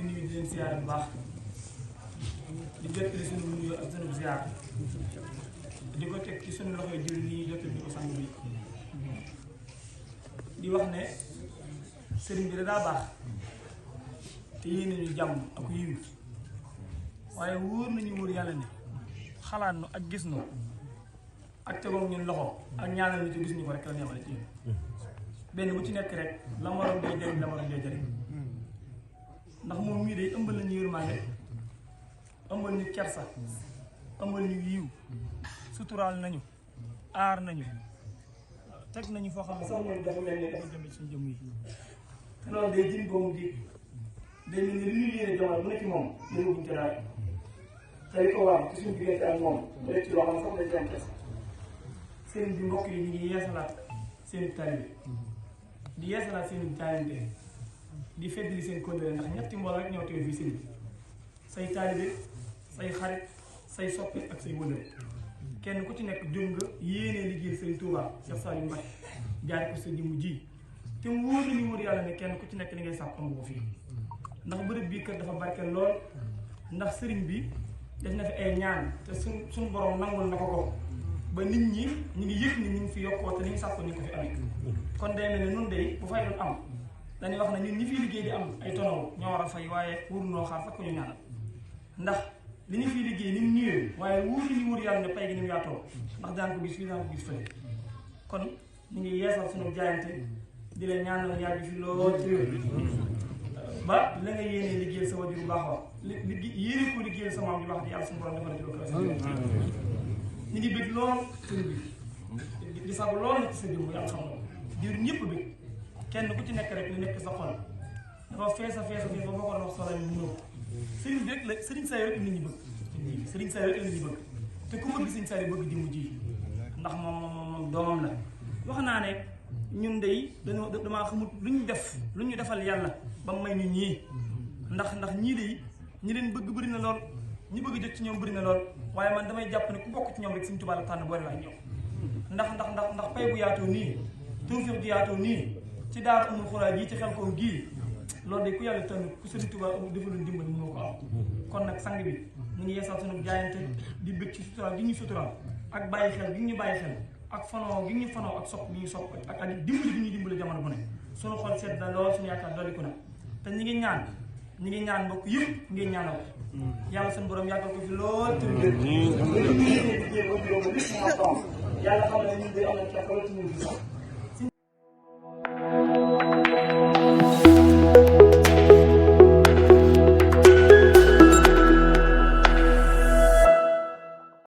nuyu di leen ziar bu baax di jottali sunu nuyoo ak sunu ziar di ko teg ci sunu loxoy jiw nii jottali ko sang bi di wax ne sëriñ bi da daa baax te yéen nañu jàmm ak yiw waaye wóor nañu wóor yàlla ne xalaat nu ak gis nu ak tegoon ñun loxo ak ñaanal ñu ci gis ñu ko rek la ñamale ci yéen benn bu ci nekk rek la morom day jëriñ la morom day jëriñ ndax moom mii day ëmbal nañu yërmande ëmbal ñu kersa ëmbal ñu yiw suturaal nañu aar nañu teg nañu foo xam ne sax moom dafa mel ni dafa jëm suñu jëm yi te loolu day jëm boobu di day mel ni li ñu yéene jamono bu nekk moom dañu buñ te daal te li ko waar ci suñu diggante ak moom mu nekk ci loo xam ne sax dañ ci am kes seen bi mbokk yi ñu ngi yeesalaat seen taalibe di yeesalaat seen taalibe di feddali seen kóllëre ndax ñetti mbooloo rek ñoo teew fii seen bi say taalibe say xarit say soppe ak say wëllëre kenn ku ci nekk jóg nga yéenee liggéey Sëriñ Tuubaa Cheikh Saliou Mbacké jaare ko sa jëmm ji te mu wóor nañu wóor yàlla ne kenn ku ci nekk li ngay sàpp am ko fii ndax bërëb bii kër dafa barkeel lool ndax sëriñ bi def na fi ay ñaan te suñ borom nangul na ko ba nit ñi ñu ngi yëg ni ñu ngi fi yokkoo te ni ñu sàpp ñu ko fi amee kon day mel ne nun day bu fay doon am dañuy wax ne ñun ñi fiy liggéey di am ay tonaw ñoo war a fay waaye wóorunoo xaar sax ko ñu ñaanal ndax li ñu fiy liggéey ni mu ñëwee waaye wóor nañu wóor yàlla ne pay gi ni mu yaatoo ndax daan ko gis fii daan ko gis fële kon ñu ngi yeesal sunu jaayante di leen ñaanal yàgg fi lool ci wér ba la nga yéenee liggéeyal sa wajur bu baax wa yéene ko liggéeyal sa maam ju baax di yàlla suñu borom dafa la ci lo ñu ngi bëgg lool sëñ bi di sabu lool na ci sa jëmm yàlla xam na diir ñëpp bëgg kenn ku ci nekk rek li nekk sa xol dafa fees a fees ba boo ko dox solo ñu ñëw sëriñ bi rek la sëriñ say rek nit ñi bëgg sëriñ say rek la nit ñi bëgg te ku bëgg sëriñ say bëgg jëmm ji ndax moom doomam la wax naa ne ñun dey damaa xamut lu ñu defal yàlla ba may ñu ñii ndax ñii dey ñi leen bëgg bëri na lool ñi bëgg jot ci ñoom bëri na lool waaye man damay jàpp ne ku bokk ci ñoom rek Sëriñ Tuubaa la tànn boole waay ñoom ndax pay bu yaatoo nii tawfeex ju yaatoo nii ci daara Umul Xuraa ji ci xel koom gii loolu de ku yàlla tànn ku Sëriñ Tuubaa defaloon dimbali mënoo ko am kon nag sang bi ñu ngi yeesal sunu jaayante di bëgg ci suturaal gi ñu suturaal ak bàyyi xel gi ñu bàyyi xel ak fanoo gi ñu fanoo ak sopp gi ñu sopp ak dimbali gi ñuy dimbali jamono bu ne sunu xol sedd na lool suñu yaakaar dolliku na te ñi ngi ñaan mbokk yëpp ngeen ñaanal yàlla seen borom yàggal ko fi lool te yàlla xam ne ñun de am na ci xolatu ñu fi sax